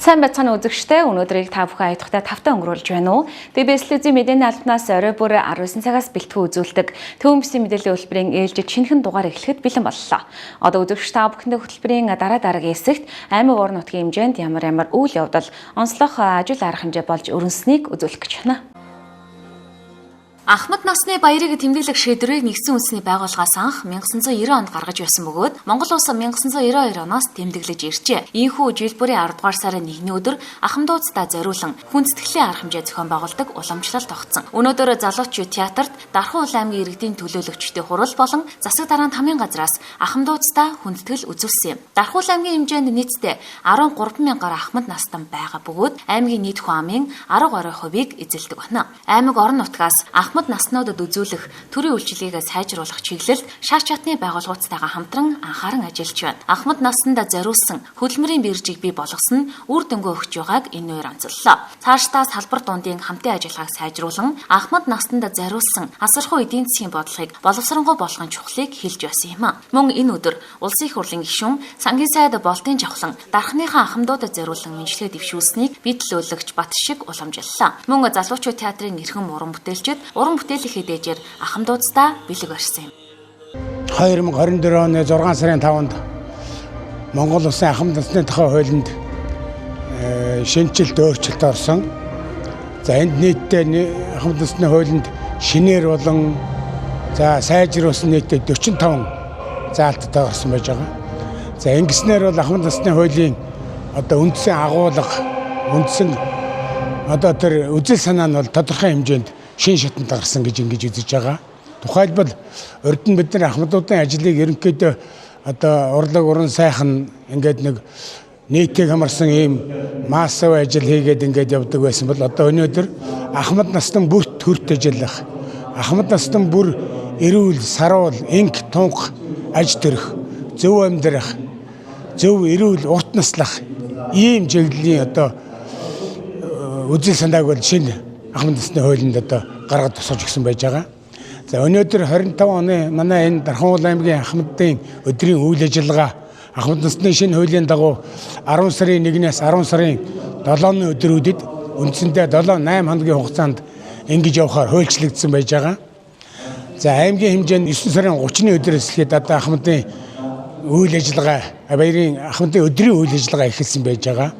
Сайн байцгаана үзэгчдээ, өнөөдрийг та бүхэн аятухтай тавтай өнгөрүүлж байна уу? ТБС телевизийн мэдээний албанаас орой бүр 19 цагаас бэлтгэн үзүүлдэг Төвөн бүсийн мэдээллийн хөтөлбөрийн ээлжид шинэхэн дугаар эхлэхэд бэлэн боллоо. Одоо үзэгч та бүхэндээ хөтөлбөрийн дараа дараагийн хэсэгт аймаг орон нутгийн хэмжээнд ямар ямар үйл явдал онцлог ажил арга хэмжээ болж өрнөснийг үзүүлэх гэж байна. Ахмад насны баярыг тэмдэглэх шийдвэрийг нэгдсэн үндэсний байгууллагаас анх 1990 онд гаргаж байсан бөгөөд Монгол улс 1992 оноос тэмдэглэж иржээ. Ийхүү жил бүрийн 10 дугаар сарын 1-ний өдөр Ахмадууддаа зориулан хүндэтгэлийн арга хэмжээ зохион байгуулдаг уламжлалт тогтсон. Өнөөдөр залуучууд театрт Дархан уул аймгийн иргэдийн төлөөлөгчдийн хурал болон засаг дарааны тамийн газраас Ахмадууддаа хүндэтгэл үзүүлсэн юм. Дархан уул аймгийн хэмжээнд нийтдээ 13 мянган гаруй ахмад настан байгаа бөгөөд аймгийн нийт хүн амын 10 гаруй хувийг эзэлдэг байна. Аймаг орон нутгаас ахмад наснуудад үзүүлэх төрийн үйлчилгээг сайжруулах чиглэлд шар чатны байгууллагуудтайгаа хамтран анхааран ажиллаж байна. Ахмад наснанд зориулсан хөдөлмөрийн биржийг бий болгосон нь үр дүнгээ өгч байгааг энэ үеэр онцоллоо. Цаашдаа салбар дундын хамтын ажиллагааг сайжруулан ахмад наснанд зориулсан асархуу эдийн засгийн бодлогыг боловсронгуй болгохын чухлыг хэлж байсан юм. Мөн энэ өдөр Улсын их хурлын гишүүн Сангийн сайд Болтын Жавхлан дархныхаа ахмадуудад зориулсан мэндчилгээ дэвшүүлсэнийг бид төлөөлөгч Бат шиг уламжлаллаа. Мөн залуучууд театрын эрхэм уран бүтээлчид уран бүтээлийнхээ дээжээр ахмадууддаа бэлэг барьсан юм. 2024 оны 6 сарын 5-нд Монгол Улсын ахмад насны тухай хуулинд шинэчлэлт өөрчлөлт орсон. За, энд нийтдээ ахмад насны хуулинд шинээр болон за сайжруулсан нийтдээ 45 заалттай орсон байж байгаа. За, ингэснээр бол ахмад насны хуулийн одоо үндсэн агуулга, үндсэн одоо тэр үзэл санаа нь бол тодорхой хэмжээнд шинэ шатанд гарсан гэж ингэж үзэж байгаа. Тухайлбал, урд нь бид нар ахмадуудын ажлыг ерөнхийдөө одоо урлаг, уран сайхан ингээд нэг нийтийг хамарсан ийм массовый ажил хийгээд ингээд явдаг байсан бол одоо өнөөдөр ахмад настан бүрт төрт ажиллах, ахмад настан бүр эрүүл, саруул, инх тунх аж төрөх, зөв амьдрах, зөв эрүүл урт наслах ийм чиглэлийн одоо үзэл санааг бол шинэ ахмад насны хуулинд одоо гаргаж тусгаж өгсөн байж байгаа. За, өнөөдөр 25 оны манай энэ Дархан уул аймгийн ахмадын өдрийн үйл ажиллагаа ахмад насны шинэ хуулийн дагуу 10 сарын 1-ээс 10 сарын 7-ны өдрүүдэд үндсэндээ 7 8 хоногийн хугацаанд ингэж явахаар хуульчлагдсан байж байгаа. За, аймгийн хэмжээнд 9 сарын 30-ны өдрөөс эхлээд одоо ахмадын үйл ажиллагаа, баярын ахмадын өдрийн үйл ажиллагаа эхэлсэн байж байгаа.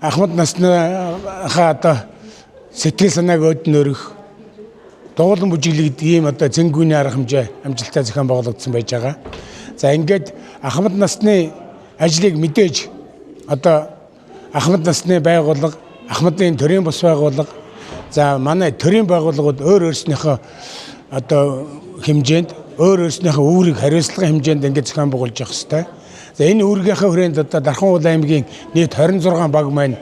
Ахмад насныхаа одоо сэтгэл санааг өднөрөх, дуулан бүжиглэх гэдэг ийм одоо цэнгүүний арга хэмжээ амжилттай зохион байгуулагдсан байж байгаа. За, ингээд ахмад насны ажлыг мэдээж одоо ахмад насны байгууллага, ахмадын төрийн бус байгууллага, за манай төрийн байгууллагууд өөр өөрснийхөө одоо хэмжээнд, өөр өөрснийхөө үүрэг хариуцлагын хэмжээнд ингээд зохион байгуулж явах хэрэгтэй. За, энэ үүргийнхээ хүрээнд одоо Дархан уул аймгийн нийт 26 баг маань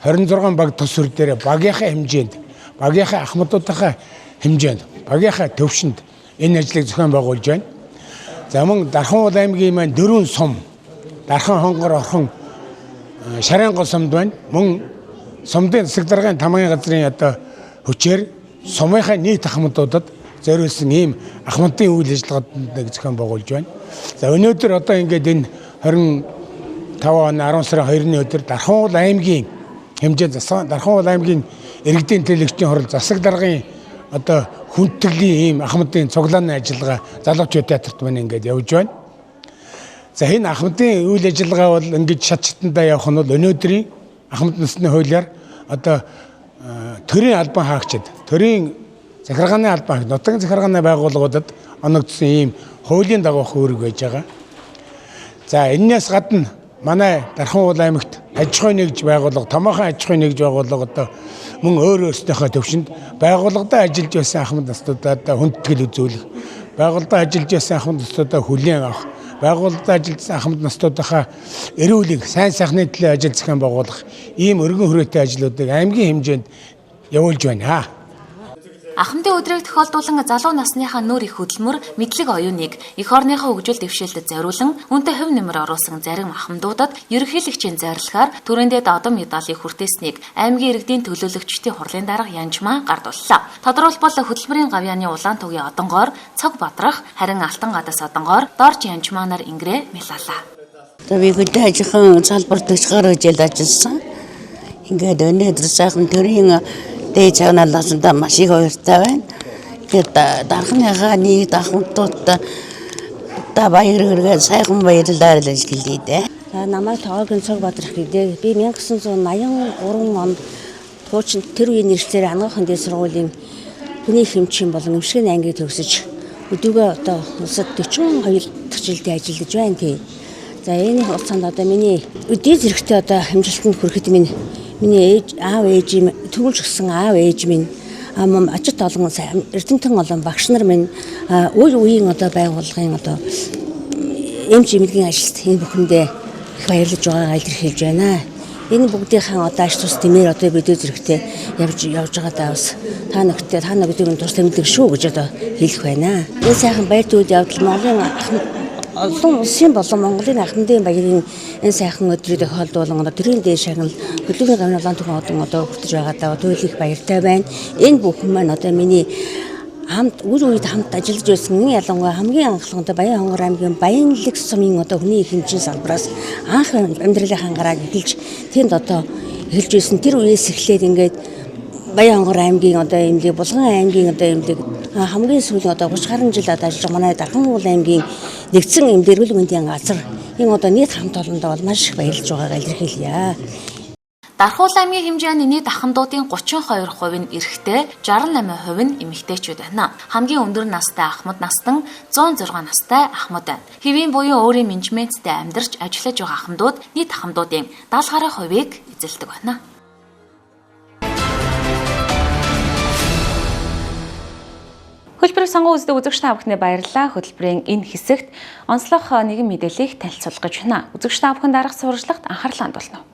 26 баг тус төр дээр багийнхаа хэмжээнд, багийнхаа ахмадуудынхаа хэмжээнд, багийнхаа төвшөнд энэ ажлыг зохион байгуулж байна. За, мөн Дархан уул аймгийн маань дөрвөн сум Дархан, Хонгор, Орхон, Шарангол сумд байна. Мөн сумдын засаг даргын тамгын газрын одоо хүчээр сумынхаа нийт ахмадуудад зориулсан ийм ахмадын үйл ажиллагаанд зохион байгуулж байна. За, өнөөдөр одоо ингээд энэ 25 оны 10 сарын 2-ны өдөр Дархан уул аймгийн хэмжээнд Дархан уул аймгийн иргэдийн төлөөлөгчдийн хурал засаг даргын одоо хүндэтгэлийн ийм ахмадын цуглааны ажиллагаа залуучууд театрт маань ингээд явж байна. За, энэ ахмадын үйл ажиллагаа бол ингэж шат шатандаа явах нь бол өнөөдрийн ахмад насны хуулиар одоо төрийн албан хаагчид, төрийн захиргааны албан, нутгийн захиргааны байгууллагуудад оногдсон ийм хуулийн дагуух үүрэг байж байгаа. За, энэнээс гадна манай Дархан уул аймагт аж ахуйн нэгж байгууллага, томоохон аж ахуйн нэгж байгууллага одоо мөн өөр өөрсдийнхөө төвшөнд байгууллагадаа ажиллаж байсан ахмад настуудад хүндэтгэл үзүүлэх, байгууллагадаа ажиллаж байсан ахмад настуудаа хүлээн авах, байгууллагадаа ажилласан ахмад настуудынхаа эрүүлэг, сайн сайхны төлөө ажил зохион байгуулах ийм өргөн хүрээтэй ажлуудыг аймгийн хэмжээнд явуулж байна. Ахмадын өдрийг тохиолдуулан залуу насныхаа нүүр их хөдөлмөр, мэдлэг оюуныг эх орныхоо хөгжил дэвшилтэд зориулан үнэтэй хувь нэмэр оруулсан зарим ахмадуудад ерөнхийлөгчийн зорилгоор төрийн дэд одом медалийг хүртээснийг аймгийн иргэдийн төлөөлөгчдийн хурлын дарга Янжмаа гардууллаа. Тодорхойлбол, хөдөлмөрийн гавьяаны улаан тугийн одонгоор Цог Бадрах, харин Алтан гадас одонгоор Дорж Янжмаа нар ингэрээ мэлалаа. Одоо би хөдөө аж ахуйн салбарт 40 гаруй жил ажилласан. Ингээд өнөөдөр сайхан төрийн дээд шагналаасандаа маш их баяртай байна. Тэгээд дархныхаа нийт ахмадуудаа та баяр хүргээд сайхан баярлалаа гэж хэлье дээ. За намайг Тоогын Цог Бадрах гэдэг. Би 1983 онд хуучин тэр үеийн нэршлээр Ангаахан дээд сургуулийн хүний хэмжийн болон эмчилгээний ангийг төгсөж өдийгөө одоо улсад 42 дахь жилдээ ажиллаж байна тий. За энэ хугацаанд одоо миний өдий зэрэгтэй одоо хэмжилтэнд хүрэхэд миний ээж аав ээж төгөлж гисэн аав ээж минь ажит олон эрдэмтэн олон багш нар минь үе үеийн одоо байгууллагын одоо эмч эмнэлгийн ажилт энэ бүхэндээ их баярлаж байгаагаа илэрхийлж байна. Энэ бүгдийнхээ одоо аж тус дэмээр одоо бид зэрэгтэй явж байгаадаа бас та нөхдөд та бүгдийг тус тэмдэг шүү гэж одоо хэлэх байна. Энэ сайхан баяр төвд явдал Монголын олон улсын болон Монголын ахмадын баярын энэ сайхан өдрийг тохиолдуулан одоо төрийн дээд шагнал хөдөлгөөний гавны улаан түүхэн одон одоо хүртэж байгаадаа туйл их баяртай байна. Энэ бүхэн маань одоо миний хамт үе үед хамт ажиллаж байсан ялангуяа хамгийн анхлан одоо Баян-Хонгор аймгийн Баянлаг сумын одоо хүний хэмжийн салбараас анх амьдралынхаа гарааг эхэлж тэнд одоо эхэлж байсан тэр үеэс эхлээд ингээд Баян-Хонгор аймгийн одоо эмнэлэг, Булган аймгийн одоо эмнэлэг хамгийн сүүлийн одоо 30 гаруй жил одоо ажиллаж манай Дархан-Уул аймгийн нэгдсэн эмнэлэг эрүүл мэндийн газар энэ одоо нийт хамт олондоо бол маш их баярлж байгаагаа илэрхийлье. Дархуул аймгийн хэмжээний нийт ахмадуудын 32% нь эрэгтэй, 68% нь эмэгтэйчүүд байна. Хамгийн өндөр настай ахмад настан 106 настай ахмад байна. Хэвийн буюу өөрийн менежменттэй амьдарч ажиллаж байгаа ахмадууд нийт ахмадуудын 70 гаруй хувийг эзэлдэг байна. Хөтөлбөрийг сонгон үздэг үзэгч та бүхэндээ баярлалаа. Хөтөлбөрийн энэ хэсэгт онцлог нэгэн мэдээллийг танилцуулах гэж байна. Үзэгч та бүхэн дараах сурвалжлагт анхаарлаа хандуулна.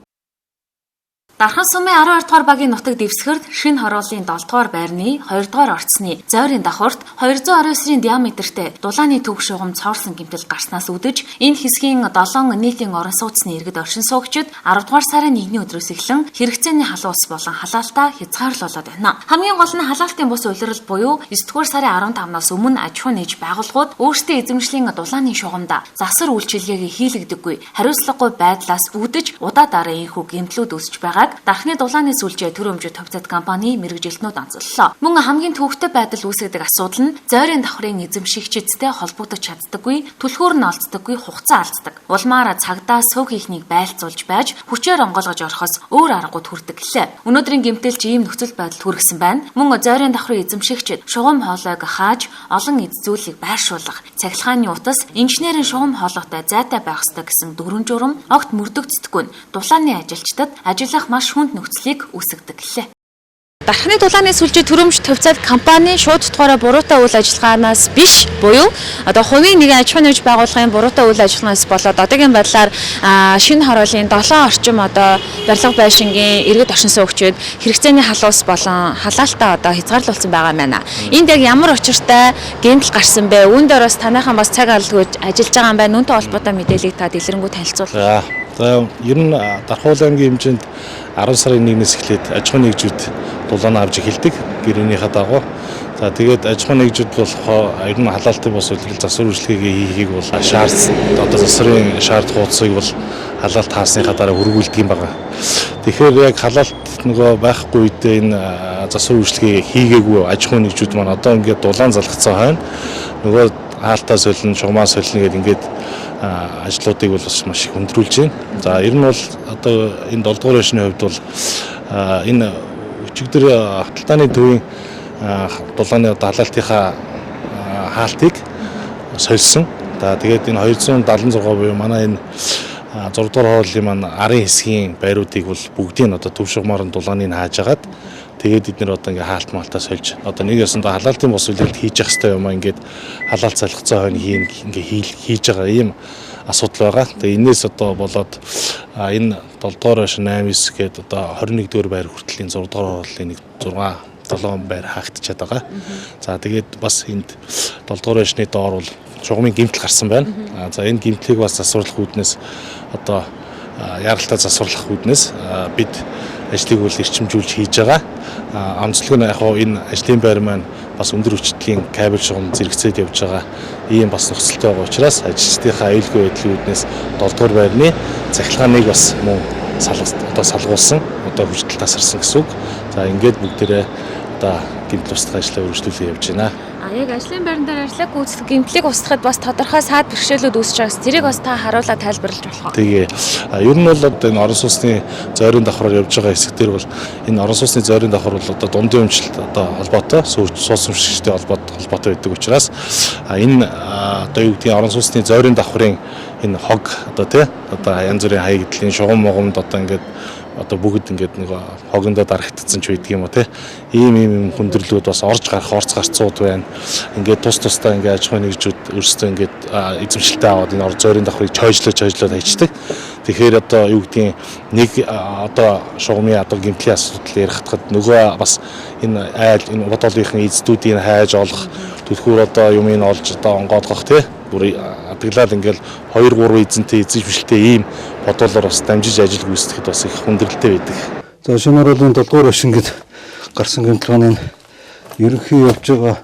Дархан сумын 12 дугаар багийн нутаг дэвсгэрт шинэ хорооллын 7 дугаар байрны 2 дугаар орцны зойрын давхарт 219-ийн диаметртэй дулааны төв шугам цоорсон гэмтэл гарснаас үүдэж энэ хэсгийн 7 нийтийн орон сууцны иргэд оршин суугчид 10 дугаар сарын 1-ний өдрөөс эхлэн хэрэгцээний халуун ус болон халаалтаа хязгаарлуулад байна. Хамгийн гол нь халаалтын бус улирал буюу 9 дугаар сарын 15-наас өмнө аж ахуй нээж байгууллагууд өөрсдийн эзэмшлийн дулааны шугамда засвар үйлчилгээг хийлэгдэггүй хариуцлагагүй байдлаас үүдэж удаа дараа ийнхүү гэмтлүүд үүсэж байгаа Дархны дулааны сүлжээ төр өмжид төвцөд компани мэргэжилтнүүд онцоллоо. Мөн хамгийн төвөгтэй байдал үүсгэдэг асуудал нь зойрын давхрын эзэмшигчидтэй холбогдож чаддаггүй, түлхүүр нь олддоггүй, хугацаа алддаг. Улмаар цагдаа сөв хийхнийг байлцуулж байж хүчээр онгойлгож орохоос өөр аргагүй төрдөг гэлээ. Өнөөдрийн гэмтэл ч ийм нөхцөл байдал хүргэсэн байна. Мөн зойрын давхрын эзэмшигчид шугам хоолойг хааж олон эд зүйлийг байршуулах, цахилгааны утас, инженерийн шугам хоолойтой зайтай байх ёстой гэсэн дүрм журам огт мөрдөгддөггүй нь дулааны ажилчдад ажиллах маш хүнд нөхцөлийг үүсгэдэг гэлээ. Дархны дулааны сүлжээ төрөмж төвцөөд компани шууд утгаараа буруутай үйл ажиллагаанаас биш буюу одоо хувийн нэгэн аж ахуйн нэмж байгууллагын буруутай үйл ажиллагаанаас болоод одоогийн байдлаар шинэ хорооллын 7 орчим одоо барилга байшингийн иргэд оршин суугчид хэрэгцээний халуус болон халаалтаа одоо хязгаарлуулсан байгаа юм байна. Энд яг ямар учиртай гэмтэл гарсан бэ? Үүн дээр бас танайхан бас цаг алдгүй ажиллаж байгаа юм байна. Үүнтэй холбоотой мэдээллийг та дэлгэрэнгүй танилцуул. За ер нь Дархуул аймгийн хэмжээнд 10 сарын 1-ээс эхлээд аж ахуйн нэгжүүд дулаан авч эхэлдэг гэрээнийхээ дагуу. За тэгээд аж ахуйн нэгжүүд болохоор ер нь халаалтын бус улирал засвар үйлчилгээгээ хийхийг бол шаард одоо засварын шаард хуудсыг бол халаалт хаасныхаа дараа хөргүүлдэг юм байна. Тэгэхээр яг халаалт нөгөө байхгүй үедээ энэ засвар үйлчилгээгээ хийгээгүй аж ахуйн нэгжүүд маань одоо ингээд дулаан залгацсан хойно нөгөө хаалтаа солино, шугамаа солино гэдэг ингээд ажлуудыг бол бас маш их хүндрүүлж байна. За ер нь бол одоо энэ 7 дугаар байшны хувьд бол энэ өчигдөр хаталтааны төвийн дулааны одоо халаалтынхаа хаалтыг сольсон. За тэгээд энэ 276 буюу манай энэ 6 дугаар хооллын маань арын хэсгийн байруудыг бол бүгдийг нь одоо төв шугамаар нь дулааныг хааж агаад тэгээд бид нэр одоо ингээ хаалт малтаа сольж одоо нэг ёсондоо халаалтын бус үлрэлт хийж явах хэрэгтэй юм аа ингээд халаалт залхацсан хойно ингээ хийж байгаа ийм асуудал байгаа. Тэгээд энээс одоо болоод энэ 7 дугаар байшин 8 9 гээд одоо 21 дугаар байр хүртэл энэ 6 дугаар хооллын нэг 6 7 байр хаагдчихад байгаа. За тэгээд бас энд 7 дугаар байшны доор бол шугамын гэмтэл гарсан байна. За энэ гэмтлийг бас засварлах үүднээс одоо яралтай засварлах үүднээс бид ажлыг бол эрчимжүүлж хийж байгаа. Онцлог нь яг энэ ажлын байр маань бас өндөр хүчтэйн кабель шугам зэрэгцээд явж байгаа ийм бас нөхцөлтэй байгаа учраас ажилчдынхаа аюулгүй байдлын үүднээс 7 дугаар байрны цахилгааныг бас мөн одоо салгуулсан, одоо хүчтэл тасарсан гэсэн үг. За ингээд бүгдээрээ одоо гэмтэл устгах ажлаа үргэлжлүүлээ явж байна. А яг ажлын байран дээр ажлаа гүйцэтгэх гэмтлийг устгахад бас тодорхой саад бэрхшээлүүд үүсэж байгаас тэрийг бас та харуулаад тайлбарлаж болох уу? Тэгээ ер нь бол одоо энэ орон сууцны зойрын давхраар явж байгаа хэсэг дээр бол энэ орон сууцны зойрын давхар бол одоо дундын өмчлөлт одоо холбоотой, сууц өмчлөгчтэй холбоотой байдаг учраас энэ одоо юу гэдгийг орон сууцны зойрын давхрын энэ хог одоо тий одоо янз бүрийн хаягдлын шугам могомд одоо ингээд одоо бүгд ингээд нэг хогондоо дарагтцсан ч байдаг юм уу те. Ийм ийм хүндрэлүүд бас орж гарах орц гарцууд байна. Ингээд тус тусдаа ингээд аж ахуйн нэгжүүд өөрсдөө ингээд эзэмшилтэй аваад энэ ор зойрын давхрыг чойжлоо хайчдаг. Тэгэхээр одоо юу гэдгийг нэг одоо шугамын одоо гэмтлийн асуудал ярихтахад нөгөө бас энэ айл энэ бодолынхын эздүүдийг хайж олох түлхүүр одоо юмыг олж одоо онгойлгох те. Бүр адаглал ингээл 2 3 эзэнтэй эзэмшилтэй ийм бодолоор бас дамжиж ажил гүйцэтгэхэд бас их хүндрэлтэй байдаг. За шинэ оруулын 7 дугаар башингад гарсан гэмтэл маань ерөнхий явж байгаа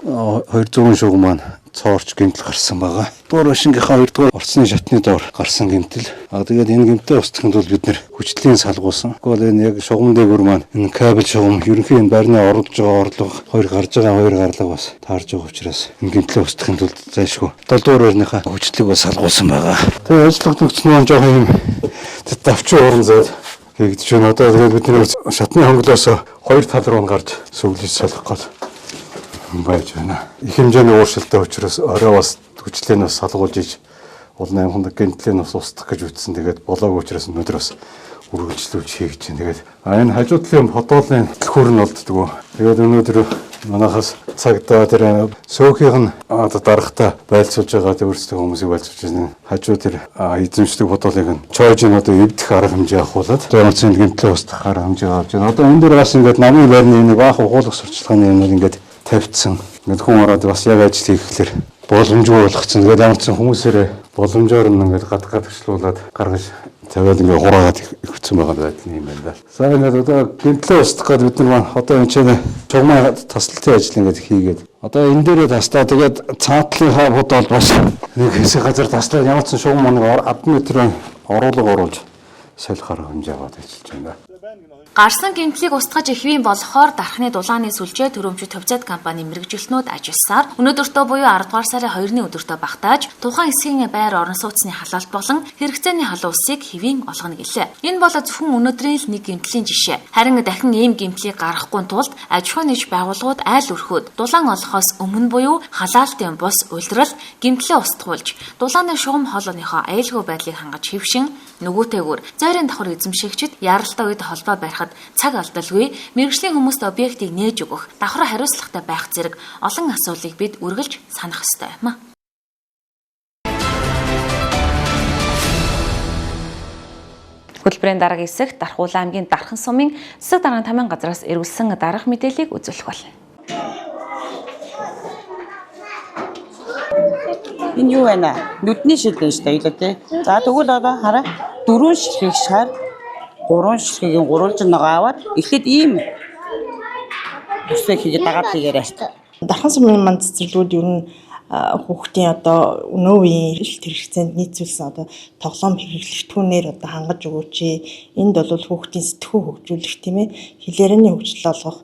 200 шугам маань цоорч гэмтэл гарсан байгаа. Дугаар башингийнхаа 2 дугаар орцны шатны доор гарсан гэмтэл. А тэгээд энэ гэмтээ устгахын тулд бид нэр хүчлийн салгуулсан. Тэгвэл энэ яг шугам дээгүүр маань энэ кабель шугам ерөнхий энэ байрны оруулж байгаа орлого хоёр гарч байгаа хоёр гарлага бас таарж байгаа учраас энэ гэмтлээ устгахын тулд зайлшгүй 7 дугаар байрныхаа хүчлийг бас салгуулсан байгаа. Тэгээд ажиллах нөхцөл маань жоохон юм давчин уран зайд хийгдэж байна. Одоо тэгээд бид нэр шатны хонглоос хоёр тал руу гарч сүглэж салах гол байж байна. Их хэмжээний ууршилтай учраас орой бас хүчлээ нь бас салгуулж иж уул 8 гэмтлийн бас устгах гэж үтсэн. Тэгээд болоогүй учраас өнөөдөр бас үргэлжлүүлж хийж байна. Тэгээд энэ хажуу талын подолын түлхүүр нь олддгоо. Тэгээд өнөөдөр манахаас цагдаа тэр сөөхийнх нь одоо дарагтаа байлцуулж байгаа тэр өөрсдөө хүмүүсийг байлцуулж байна. Хажуу тэр эзэмшдэг подолыг нь чойж нь одоо эвдэх арга хэмжээ авахуулаад зурцын гэмтлээ устгах арга хэмжээ авч байна. Одоо энэ дээр бас ингээд намын байрны нэг баах угуулах сурчлагын юм ингээд тавьчихсан. Ингээд хүн ороод бас яг ажил хийхлээр боломжгүй болгоцсон. Тэгээд ямар ч хүмүүсээрээ боломжоор нь ингээд гадагшлуулад гаргаж тавиад ингээд хураагаад өгсөн байгаа байдал юм байна да. За ингээд одоо гэмтлээ устгах гээд бид нар маань одоо энэ чинь чугмаа таслалтын ажил ингээд хийгээд одоо энэ дээрээ таслаа. Тэгээд цаатлынхаа бодол бас нэг хэсэг газар таслаа. Ямар ч шугам нэг 10 м оруулга оруулж солих арга хэмжээ аваад ажиллаж байна. Гарсан гэмтлийг устгаж хэвийн болохоор дархны дулааны сүлжээ төрөмжид төвцөд компани мэрэгжилтнүүд ажилласаар өнөөдөртөө буюу 10 дугаар сарын 2-ны өдөртөө багтааж тухайн хэсгийн байр орон сууцны халаалт болон хэрэгцээний халуун усыг хэвийн олгоно гэлээ. Энэ бол зөвхөн өнөөдрийн л нэг гэмтлийн жишээ. Харин дахин ийм гэмтлийг гаргахгүй тулд аж ахуйн нэгж байгууллагууд айл өрхөөд дулаан олохоос өмнө буюу халаалтын бус улирал гэмтлээ устгуулж дулааны шугам хоолойныхоо аюулгүй байдлыг хангаж хэвшин нөгөөтэйгүр зойрын давхар эзэмшигчид яралтай үед холбоо барихад цаг алдалгүй мэргэжлийн хүмүүст объектыг нээж өгөх, давхраа хариуцлагатай байх зэрэг олон асуудлыг бид үргэлж санах ёстой юм а. Хөтөлбөрийн дараагийн хэсэгт Дархуулаа аймгийн Дархан сумын засаг даргын тамийн газраас эрүүлсэн дараах мэдээллийг үзүүлэх болно. Энэ юу байна? Нүдний шил байна шүү дээ, илээ тий. За тэгвэл одоо хараа дөрвөн ширхэг шар, гурван ширхгийн гурвалжин ногоо аваад эхлээд ийм төсөө хийгээд дагаад хийгээрэй шүү дээ. Дархан сумын манд цэцэрлэгүүд ер нь хүүхдийн одоо өнөө үеийн эрэлт хэрэгцээнд нийцүүлсэн одоо тоглоом хэрэглэгдэхүүнээр одоо хангаж өгөөч. Энд бол хүүхдийн сэтгхүү хөгжүүлэх тийм хэл ярианы хөгжил олгох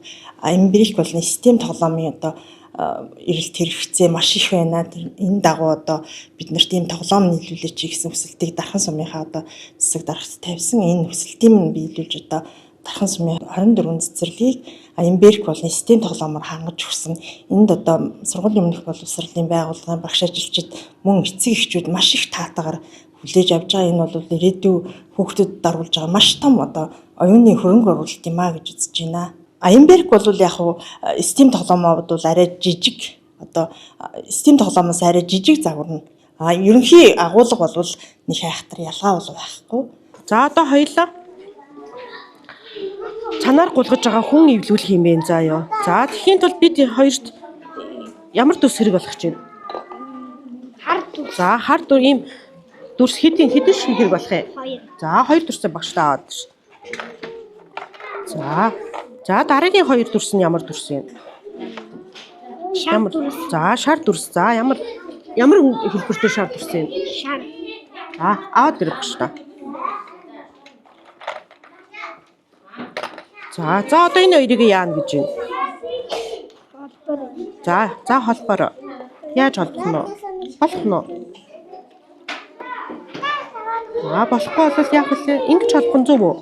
эмбирик болон систем тоглоомын одоо эрэлт хэрэгцээ маш их байна. Энэ дагуу одоо бид нарт ийм тоглоом нийлүүлээч гэсэн хүсэлтийг Дархан сумынхаа одоо засаг дарагт тавьсан. Энэ хүсэлтийг нь биелүүлж одоо Дархан сумын 24 цэцэрлэгийг эмбирик болон систем тоглоомоор хангаж өгсөн. Энд одоо сургуулийн өмнөх боловсролын байгууллагын багш ажилчид мөн эцэг эхчүүд маш их таатаагаар хүлээж авч байгаа. Энэ бол ирээдүй хүүхдэд даруулж байгаа маш том одоо оюуны хөрөнгө оруулалт юм а гэж үзэж байна. Эмбирик бол яг уу STEAM тоглоомод бол арай жижиг одоо STEAM тоглоомоос арай жижиг загвар нь. Ерөнхий агуулга бол нэг хайхтар ялгаа бол байхгүй. За одоо хоёлаа чанаар гулгаж байгаа хүн эвлүүлэх юм бэ заа ёо. За тэгэхийн тулд бид хоёрт ямар дүрс хэрэг болох гэж байна? Хар дүрс. За хар дүр ийм дүрс хэдийн хэдэн шиг хэрэг болох юм? Хоёр. За хоёр дүрсээ багштай аваад ш. За. За дараагийн хоёр дүрс нь ямар дүрс юм? Шар дүрс. За шар дүрс. За ямар хэлбэртэй шар дүрс юм? Шар. За аваад ирэх багштай. За за одоо энэ хоёрыг яана гэж байна? За за холбоорой. Яаж холбох нь вэ? Болох нь уу? Аа болохгүй бол яах вэ? Ингэж холбох нь зөв үү?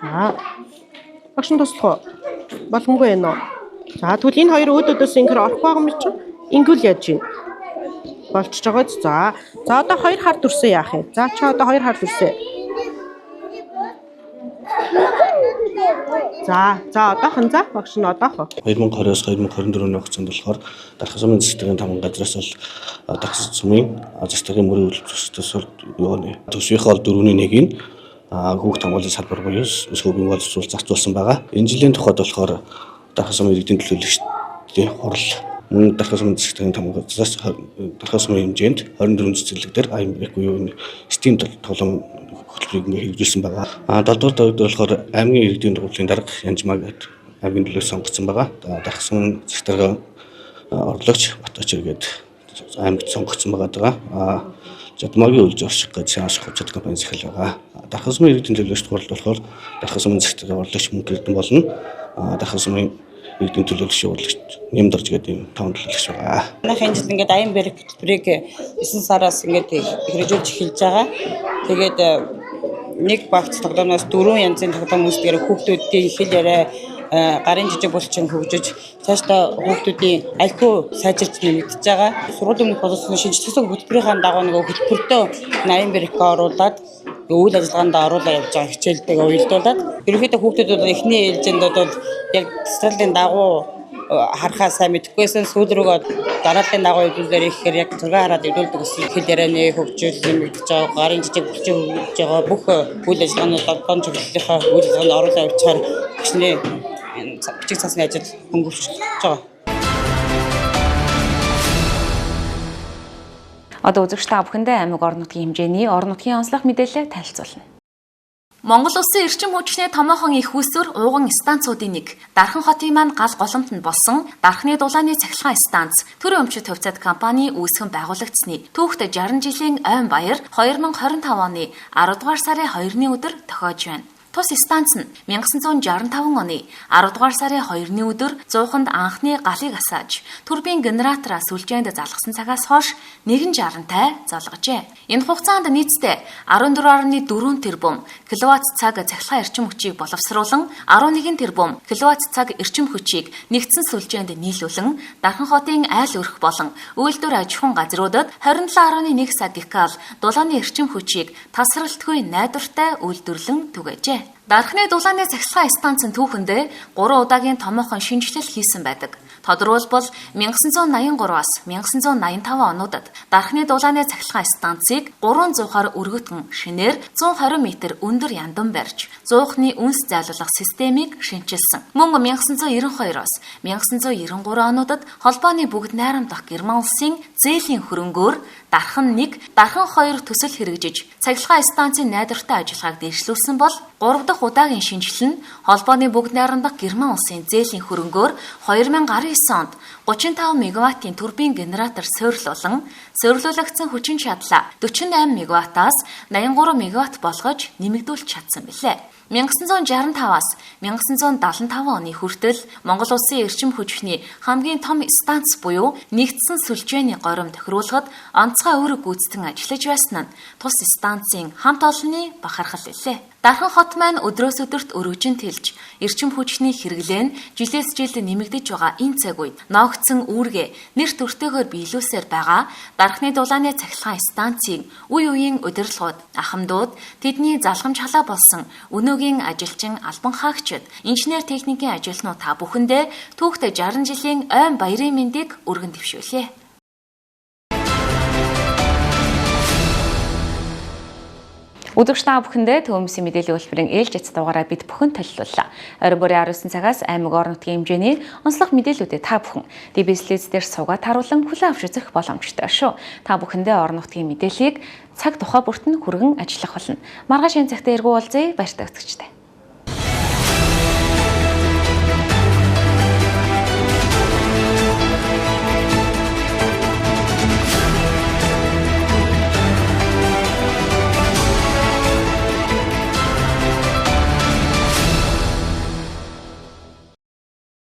За. Багш нь туслах уу? Боломгүй байна уу? За тэгвэл энэ хоёр өөдөөдөөс ингэр орохгүй байгаа юм чинь ингэвэл яаж юм? Болчихж байгаа биз? За. За одоо хоёр хар дүрсээ яах юм? За чи одоо хоёр хар дүрсээ. За за одоохон за багш нь одоохон. 2020-оос 2024 оны хугацаанд болохоор Дархан сумын засгийн таван газраас бол Дархан сумын засгийн мөрийн үйлдвэрлэлтээс юу төсвийнхээ бол 4-ний 1-ийг хүүхд хамгааллын салбар буюу өсгөөгийн боловсруул зарцуулсан байгаа. Энэ жилийн тухайд болохоор Дархан сумын иргэдийн төлөөлөгчдийн хурал мөн Дархан сумын засгийн таван газраас Дархан сумын хэмжээнд 24 цэцэрлэг дээр IMBREC буюу STEAM тоглоом хөтөлбөрийг ингээ хэрэгжүүлсэн байгаа. А 7 дугаар давид болохоор аймгийн иргэдийн дугуйлын дарга Янжмаа гэдэг аймгийн төлөөс сонгогдсон байгаа. Дархан сумын засгийн орлогч Баточир гэдэг аймагт сонгогдсон байгаа. А Жадмагийн үйл зуршиг гэж Сяаш хувьцат компани захирал байгаа. Дархан сумын иргэдийн төлөөлөгч хурал болохоор Дархан сумын засгийн орлогч Мөнх Эрдэнэ болно. Дархан сумын иргэдийн төлөөлөгч урлагч Нэмдэрж гэдэг юм таван төлөөлөгч байгаа. Манайх энэ жил ингээд IMBREC хөтөлбөрийг 9 сараас ингээд хэрэгжүүлж эхэлж байгаа. Тэгээд нэг багц тоглоомноос 4 янзын тоглоом үүсдэгээр хүүхдүүдийн хэл яриа гарын жижиг булчин хөгжиж цаашдаа хүүхдүүдийн IQ сайжирч нэмэгдэж байгаа. Сургуулийн өмнөх боловсролын шинжлэх хөтөлбөрийн дагуу нөгөө хөтөлбөртөө IMBREC-г оруулаад үйл ажиллагаанд оруулаа явж байгаа хичээлтэйгээ уялдуулаад ерөнхийдөө хүүхдүүд бол эхний ээлжинд бол яг цэцэрлэгийн дагуу харахаа сайн мэдэхгүйсэн сүүл рүүгээ дарааллын дагуу хэвлүүлээр ихээр яг зураг хараад хэвлүүлдэг гэсэн хэл ярианы хөгжил нэмэгдэж байгаа, гарын жижиг булчин хөгжиж байгаа бүх үйл ажиллагаанууд долоон чиглэлийнхаа үйл ажиллагаанд оруулаа явуулчихаар багшны бичиг цаасны ажил хөнгөвчлөж байгаа. Одоо үзэгч та бүхэндээ аймаг орон нутгийн хэмжээний орон нутгийн онцлог мэдээлэл танилцуулна. Монгол улсын эрчим хүчний томоохон их үүсвэр ууган станцуудын нэг. Дархан хотын маань гал голомт нь болсон Дархны дулааны цахилгаан станц Төрийн өмчит хувьцаат компани үүсгэн байгуулагдсны түүхт 60 жилийн ойн баяр 2025 оны 10 дугаар сарын 2-ны өдөр тохиож байна. Тус станц нь 1965 оны 10 дугаар сарын 2-ны өдөр зууханд анхны галыг асааж турбин генератораа сүлжээнд залгасан цагаас хойш 160-тай золгожээ. Энэ хугацаанд нийтдээ 14.4 тэрбум киловатт цаг цахилгаан эрчим хүчийг боловсруулан 11 тэрбум киловатт цаг эрчим хүчийг нэгдсэн сүлжээнд нийлүүлэн Дархан хотын айл өрх болон үйлдвэр аж ахуйн газруудад 27.1 цаг гекал дулааны эрчим хүчийг тасралтгүй найдвартай үйлдвэрлэн түгээжээ. Дархны дулааны цахилгаан станцын түүхэндээ 3 удаагийн томоохон шинэчлэл хийсэн байдаг. Тодорхойлбол 1983-аас 1985 онуудад Дархны дулааны цахилгаан станцыг 300-аар өргөтгөн шинээр 120 м өндөр яндан барьж, зуухны үнс зайлуулах системийг шинэчилсэн. Мөн 1992-оос 1993 онуудад холбооны бүгд найрамдах Герман улсын зээлийн хөрөнгөөр Дархан 1, Дархан 2 төсөл хэрэгжиж, цахилгаан станцын найдвартай ажиллагааг дэвшлүүлсэн бол 3 дахь удаагийн шинэчлэл нь холбооны бүгд найрамдах Герман улсын зээлийн хөрөнгөөр 2019 онд 35 мегаваттын турбин генератор суйрлуулан, суйрлуулагдсан хүчин чадлаа 48 мегаваттаас 83 мегаватт болгож нэмэгдүүлж чадсан билээ. 1965-аас 1975 оны хүртэл Монгол улсын эрчим хүчний хамгийн том станц буюу нэгдсэн сүлжээний горим тохируулахад онцгой үүрэг гүйцэтгэн ажиллаж байсан нь тус станцын хамт олонны бахархал билээ. Дархан хот маань өдрөөс өдөрт өргөжин тэлж, эрчим хүчний хэрэглээ нь жилээс жил нэмэгдэж байгаа энэ цаг үед ноогдсон үүргээ нэр төртэйгээр биелүүлсээр байгаа Дархны дулааны цахилгаан станцын үе үеийн удирдлагууд, ахмадууд, тэдний залгамж халаа болсон өнөөгийн ажилчин албан хаагчид, инженер техникийн ажилтнууд та бүхэндээ түүхт 60 жилийн ойн баярын мэндийг өргөн дэвшүүлье. Үзэгч та бүхэндээ Төвөмсийн мэдээллийн хөтөлбөрийн ээлж эц дугаараа бид бүхэн төлөвлөлөө. Орой бүрийн 19 цагаас аймаг орон нутгийн хэмжээний онцлог мэдээллүүдээ та бүхэн DBS телевиз дээр суугаад харуулan хүлээн авч үзэх боломжтой шүү. Та бүхэндээ орон нутгийн мэдээллийг цаг тухай бүрт нь хүргэн ажиллах болно. Маргааш энэ цагт эргүү уулзъя. Баяртай үзэгчдээ.